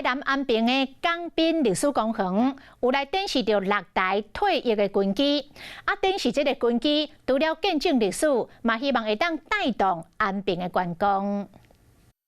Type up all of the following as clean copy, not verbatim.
南安平的港濱歷史公園有來展示著六台退役的軍機。啊，展示這个軍機，除了見證歷史，嘛希望會當帶動安平的觀光。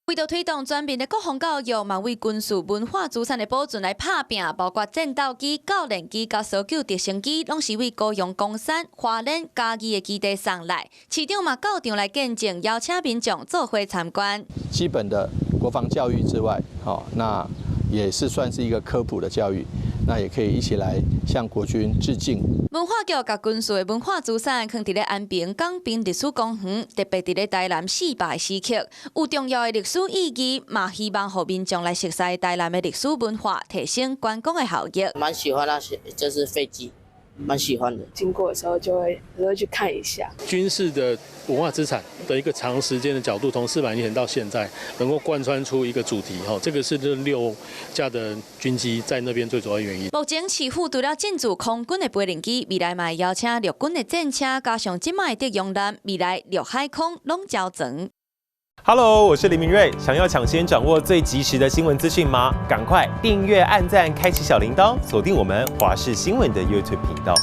為著推動全面的國防教育，嘛為軍事文化資產的保存來拍拚，包括戰鬥機、教練機、佮搜救直升機，攏是對高雄岡山、花蓮、嘉義的基地送來。市長嘛到場來見證，邀請民眾做伙參觀。基本的國防教育之外，好，那也是算是一個科普的教育，那也可以一起來向國軍致敬。文化局共軍事的文化資產，囥佇咧安平港濱歷史公園，特別佇咧台南400時刻，有重要的歷史意義，嘛希望予民眾來熟悉台南的歷史文化，提升觀光的效益。蠻喜歡那些，就是飛機，蠻喜歡的。經過的時候就會去看一下。軍事的文化資產的一個長時間的角度，從400年前到現在，能夠貫穿出一個主題，哈，這個是這六架的軍機在那邊最主要原因。目前市府除了進駐空軍的飛行機，未來嘛會邀請陸軍的戰車，加上這擺的德陽艦，未來陸海空攏齊全。 Hello，我是林明瑞。想要搶先掌握最及時的新聞資訊嗎？趕快訂閱、按讚、開啟小鈴鐺，鎖定我們華視新聞的 YouTube 頻道。